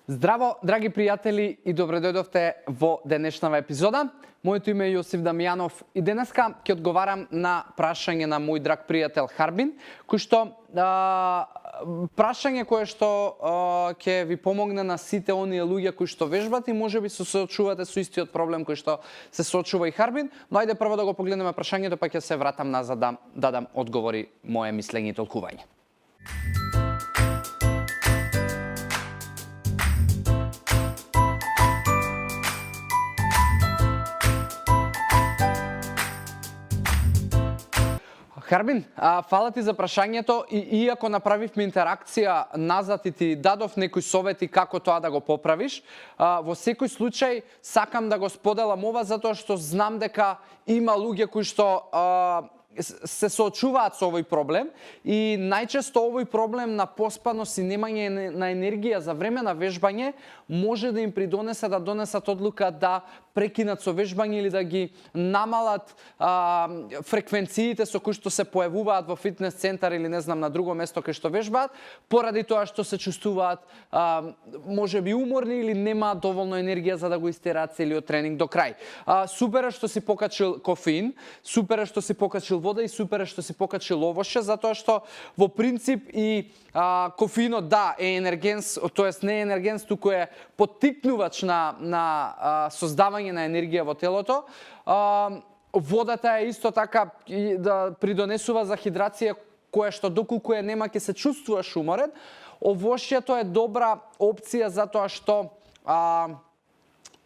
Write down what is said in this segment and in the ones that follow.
Здраво, драги пријатели, и добре дојдовте во денешнава епизода. Моето име е Јосиф Дамјанов и денеска ќе одговарам на прашање на мој драг пријател Харбин, кој што прашање кое што ќе ви помогне на сите оние луѓе кои што вежбат и можеби се соочувате со истиот проблем кој што се соочува и Харбин, но ајде прво да го погледнеме прашањето, па ќе се вратам назад да дадам одговори мое мислење и толкување. Харбин, фала ти за прашањето и иако направивме интеракција назад и ти дадов некои совети како тоа да го поправиш, во секој случај сакам да го споделам ова затоа што знам дека има луѓе кои што се соочуваат со овој проблем и најчесто овој проблем на поспаност и немање на енергија за време на вежбање може да им придонесе да донесат одлука да прекинат со вежбање или да ги намалат фреквенциите со кои што се појавуваат во фитнес центар или не знам на друго место кај што вежбаат, поради тоа што се чувствуваат можеби уморни или немаат доволно енергија за да го истераат целиот тренинг до крај. Супер е што си покачил кофеин, супер е што си покачил вода и супер е што си покачил овошје, затоа што во принцип и кофеинот да е енергенс, тоест не е енергенс, туку е поттикнувач на создавање на енергија во телото. Водата е исто така да придонесува за хидрација која што доколку ја нема ќе се чувствуваш уморен. Овошјето е добра опција затоа што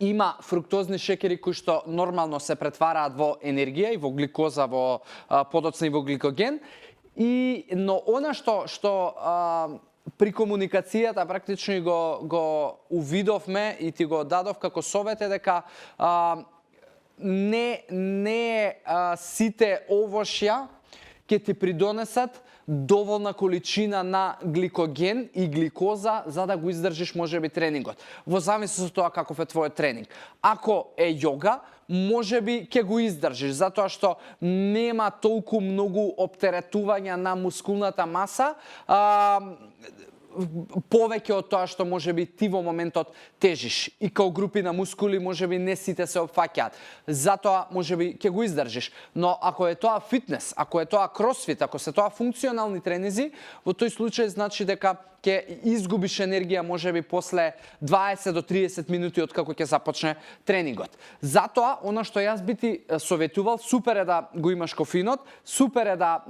има фруктозни шекери кои што нормално се претвараат во енергија и во гликоза, во подоцна и во гликоген. Но она што при комуникацијата практично го увидовме и ти го дадов како совет е дека не сите овошја ќе ти придонесат доволна количина на гликоген и гликоза за да го издржиш можеби тренингот. Во зависност од тоа каков е твојот тренинг. Ако е јога, можеби ќе го издржиш, затоа што нема толку многу оптеретување на мускулната маса, повеќе од тоа што можеби ти во моментот тежиш. И као групи на мускули можеби не сите се опфаќаат. Затоа можеби ќе го издржиш. Но ако е тоа фитнес, ако е тоа кросфит, ако се тоа функционални тренизи, во тој случај значи дека ќе изгубиш енергија можеби после 20 до 30 минути од како ќе започне тренингот. Затоа, она што јас би ти советувал, супер е да го имаш кофеинот, супер е да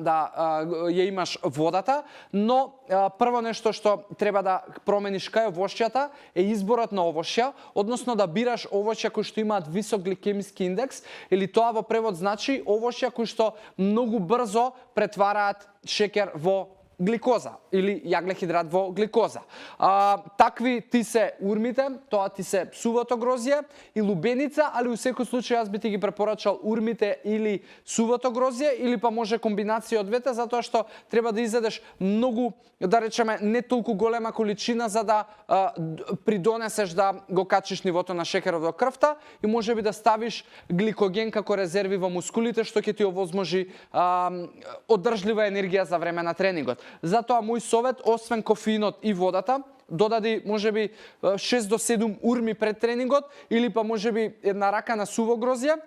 ја имаш водата, но прво нешто што треба да промениш кај овошјата е изборот на овошја, односно да бираш овошја кои што имаат висок гликемиски индекс, или тоа во превод значи овошја кои што многу брзо претвараат шекер во гликоза или јаглехидрат во гликоза. Такви ти се урмите, тоа ти се сувото грозје и лубеница, али у секој случај јас би ти ги препорачал урмите или сувото грозје или па може комбинација од двете, затоа што треба да изедеш многу, да речеме, не толку голема количина за да придонесеш да го качиш нивото на шекерот во крвта и можеби да ставиш гликоген како резерви во мускулите, што ќе ти овозможи одржлива енергија за време на тренингот. Затоа мој совет, освен кофеинот и водата, додади можеби 6 до 7 урми пред тренингот или па можеби една рака на суво грозје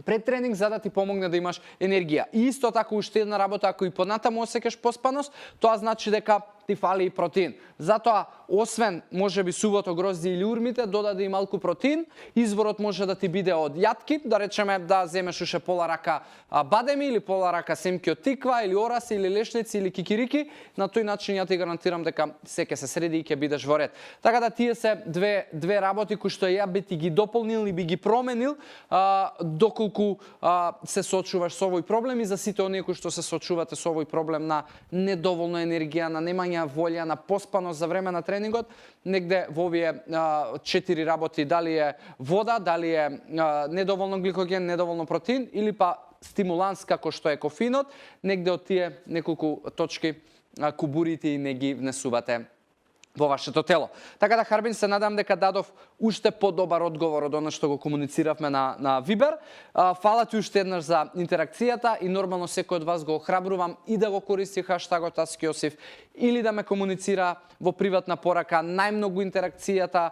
пред тренинг за да ти помогне да имаш енергија. И исто така уште една работа, ако и понатаму осеќаш поспаност, тоа значи дека ти фали и протеин. Затоа, освен можеби сувото грозје или урмите, додади и малку протеин. Изворот може да ти биде од јатки, да речеме да земеш уште пола рака бадеми или пола рака семки од тиква или ораси или лешници или кикирики. На тој начин ја ти гарантирам дека се ќе се среди и ќе бидеш во ред. Така да тие се две работи кои што ја би ти ги дополнил и би ги променил доколку се соочуваш со овој проблем и за сите оние кои што се соочувате со овој проблем на недоволна енергија, на немање волја, на поспаност за време на тренингот, негде во овие 4 работи, дали е вода, дали е недоволно гликоген, недоволно протеин или па стимуланс како што е кофеинот, негде од тие неколку точки кубурите и не ги внесувате во вашето тело. Така да, Харбин, се надам дека дадов уште подобар одговор од она што го комунициравме на Вибер. Фала ти уште еднаш за интеракцијата и нормално секој од вас го охрабрувам и да го користи хаштагот #AskJosif или да ме комуницира во приватна порака. Најмногу интеракцијата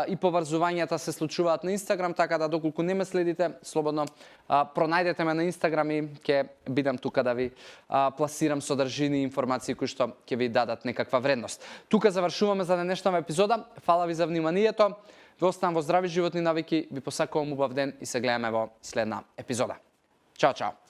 и поврзувањата се случуваат на Инстаграм, така да доколку не ме следите, слободно пронајдете ме на Инстаграм и ќе бидам тука да ви пласирам содржини и информации кои што ќе ви дадат некаква вредност. Тука завршуваме за денешната епизода. Фала ви за вниманието. Ви оставам во здрави животни навики, ви посакувам убав ден и се гледаме во следна епизода. Чао, чао!